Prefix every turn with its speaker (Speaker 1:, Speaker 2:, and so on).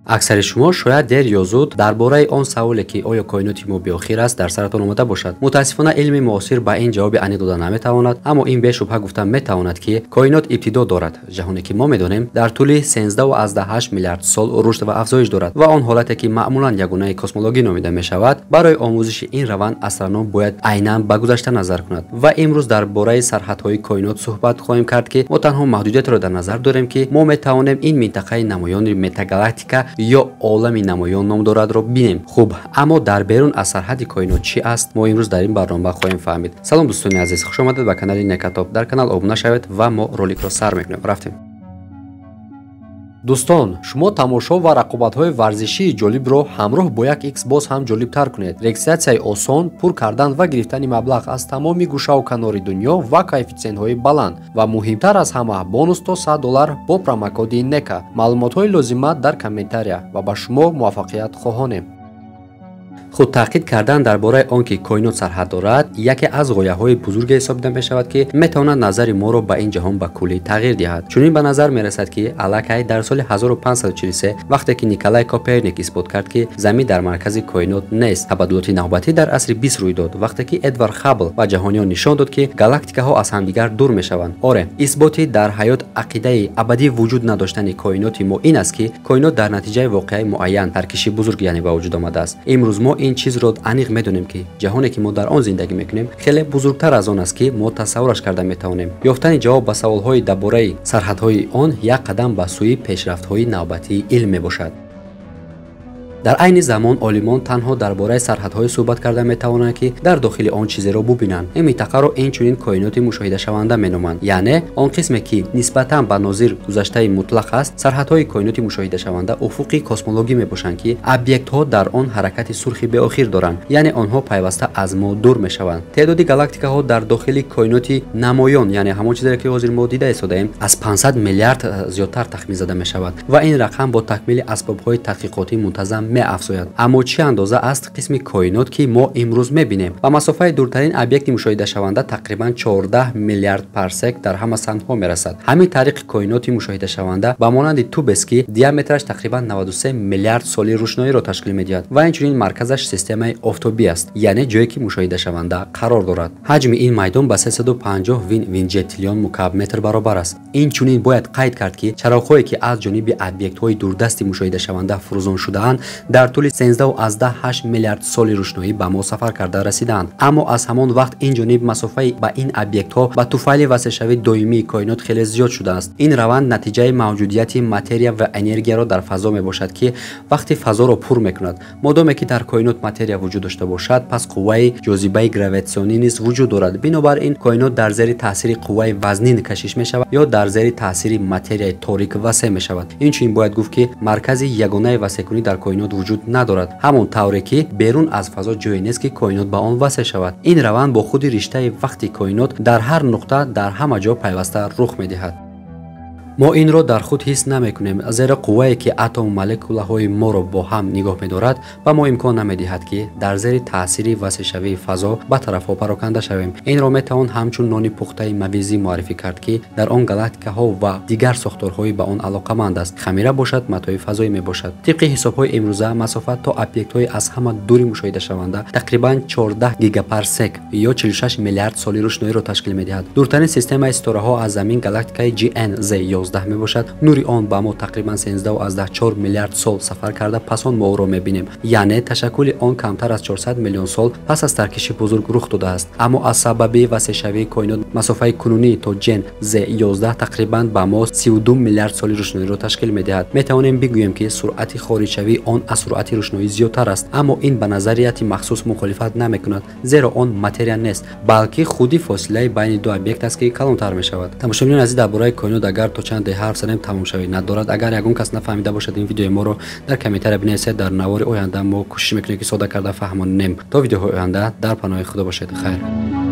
Speaker 1: Аксари шумо шояд дер ё зуд дар бораи он саволе, ки оё коиноти мо беохир аст, дар саратон омада бошад. Мутаассифона, илми муосир ба ин ҷавоби аниқ дода наметавонад, аммо ин бешубҳа гуфта метавонад, ки коинот ибтидо дорад. Ҷаҳоне, ки мо медонем, дар тӯли 13,8 миллиард сол рушд ва афзоиш дорад ва он ҳолате, ки маъмулан ягонаи космологӣ номида мешавад. Барои омӯзиши ин раванд астроном бояд айнан ба гузашта назар кунад ва имрӯз дар бораи сарҳадҳои коинот суҳбат хоҳем кард, ки мо танҳо маҳдудиятро дар назар дорем, ки мо метавонем ин минтақаи намоёни метагалактика ё олами намоён ном дорадро бинем. Хуб, аммо дар берун аз сарҳади коинот чӣ аст, мо имрӯз дар ин барнома хоҳем фаҳмид. Салом, дӯстони азиз, хушомадед ба канали Некатоб. Дар канал обуна шавед ва мо роликро сар мекунем. Рафтем. Дӯстон, шумо тамошо ва рақобатҳои варзишии ҷолибро ҳамроҳ бо як икс боз ҳам ҷолибтар кунед. Регистратсияи осон, пур кардан ва гирифтани маблағ аз тамоми гӯшаву канори дунё ва коэффитсиентҳои баланд ва муҳимтар аз ҳама, бонус то 100 доллар бо промокоди НЕКА. Маълумотҳои лозима дар комментария ва ба шумо муваффақият хоҳонем. Худ таъқид кардан дар бораи он, ки коинот сарҳад дорад, яке аз ғояҳои бузурге ҳисобида мешавад, ки метавонад назари моро ба ин ҷаҳон ба куллӣ тағйир диҳад. Чунин ба назар мерасад, ки аллакай дар соли 1543, вақте ки Николай Коперник исбот кард, ки Замин дар маркази коинот нест, табаддулоти навбатӣ дар асри 20 рӯй дод, вақте ки Эдвард Хаббл ба ҷаҳониён нишон дод, ки галактикаҳо аз ҳамдигар дур мешаванд. Оре, исботи дар ҳаёт ақидаи абадӣ вуҷуд надоштани коиноти мо ин аст, ки коинот дар натиҷаи воқеаи муайян, таркиши бузург яъне, ба вуҷуд омадааст. Имрӯз мо ин чизро аниқ медонем, ки ҷаҳоне, ки мо дар он зиндагӣ мекунем, хеле бузургтар аз он аст, ки мо тасаввураш карда метавонем. Ёфтани ҷавоб ба саволҳои дар бораи сарҳадҳои он як қадам ба сӯи пешрафтҳои навбатии илм мебошад. Дар айни замон олимон танҳо дар бораи сарҳадҳое суҳбат карда метавонанд, ки дар дохили он чизеро бубинанд. Ин минтақаро инчунин коиноти мушоҳидашаванда меноманд, яъне он қисме, ки нисбатан ба нозир гузаштаи мутлақ аст. Сарҳадҳои коиноти мушоҳидашаванда уфуқи космологӣ мебошанд, ки объектҳо дар он ҳаракати сурхи беохир доранд, яъне онҳо пайваста аз мо дур мешаванд. Теъдоди галактикаҳо дар дохили коиноти намоён, яъне ҳамон чизе, ки ҳозир мо дида истодаем, аз 500 миллиард зиёдтар тахмин зада мешавад ва ин рақам бо такмили асбобҳои тадқиқотӣ мунтазам меафзояд. Аммо чӣ андоза аст қисми коинот, ки мо имрӯз мебинем? Ба масофаи дуртарин объекти мушоҳидашаванда тақрибан 14 миллиард парсек дар ҳама самтҳо мерасад. Ҳамин тариқи коиноти мушоҳидашаванда ба монанди тубест, ки диаметраш тақрибан 93 миллиард соли рӯшноиро ташкил медиҳад ва инчунин марказаш системаи офтобӣ аст, яъне ҷое, ки мушоҳидашаванда қарор дорад. Ҳаҷми ин майдон ба 350 вин винҷетилион мукаабметр баробар аст. Инчунин бояд қайд кард, ки чароғҳое, ки аз ҷониби объектҳои дурдасти мушоҳидашаванда фурӯзон шудаанд, дар тӯли 13,8 миллиард соли рӯшноӣ ба мо сафар карда расидаанд. Аммо аз ҳамон вақт ин ҷониб масофаи ба ин объектҳо ба туфайли васеъшавии доимии коинот хеле зиёд шудааст. Ин раванд натиҷаи мавҷудияти материя ва энергияро дар фазо мебошад, ки вақти фазоро пур мекунад. Модоме ки дар коинот материя вуҷуд дошта бошад, пас қувваи ҷозибаи гравитатсионӣ низ вуҷуд дорад. Бинобар ин коинот дар зери таъсири қувваи вазнин кашиш мешавад ё дар зери таъсири материяи торик васеъ мешавад. Инчунин бояд гуфт, ки маркази ягонаи васеъкунӣ дар коинот вуҷуд надорад, ҳамон тавре ки берун аз фазо ҷое нест, ки коинот ба он васеъ шавад. Ин раванд бо худи риштаи вақти коинот дар ҳар нуқта, дар ҳама ҷо пайваста рух медиҳад. Мо инро дар худ ҳис намекунем, зеро қуввае, ки атому молекулаҳои моро бо ҳам нигоҳ медорад, ба мо имкон намедиҳад, ки дар зери таъсири васеъшавии фазо ба тарафҳо пароканда шавем. Инро метавон ҳамчун нони пухтаи мавизӣ муаррифӣ кард, ки дар он галактикаҳо ва дигар сохторҳои ба он алоқаманд аст. Хамира бошад, матои фазоӣ мебошад. Тибқи ҳисобҳои имрӯза, масофа то объектҳои аз ҳама дури мушоҳидашаванда тақрибан 14 гигапарсек ё 46 миллиард соли рӯшноиро ташкил медиҳад. Дуртарин системаи ситораҳо аз Замин галактикаи GNZ 11 мебошад. Нури он ба мо тақрибан 13,4 миллиард сол сафар карда, пас он мо ӯро мебинем, яъне ташаккули он камтар аз 400 миллион сол пас аз таркиши бузург рух додааст. Аммо аз сабаби васеъшавии коинот масофаи кунунӣ то ҷен з 11 тақрибан ба мо 32 миллиард соли рӯшноиро ташкил медиҳад. Метавонем бигӯем, ки суръати хориҷшавии он аз суръати рӯшноӣ зиёдтар аст, аммо ин ба назарияти махсус мухолифат намекунад, зеро он материя нест, балки худи фосилаи байни ду объект аст, ки калонтар мешавад. Тамошобинони азиз, дар бораи коинот агар то чанде ҳарф занем, тамомшавӣ надорад. Агар ягон кас нафаҳмида бошад ин видеои моро, дар комментария бинависед. Дар навори оянда мо кӯшиш мекунем, ки сода карда фаҳмонем. То видеоҳои оянда дар паноҳи Худо бошед. Хайр.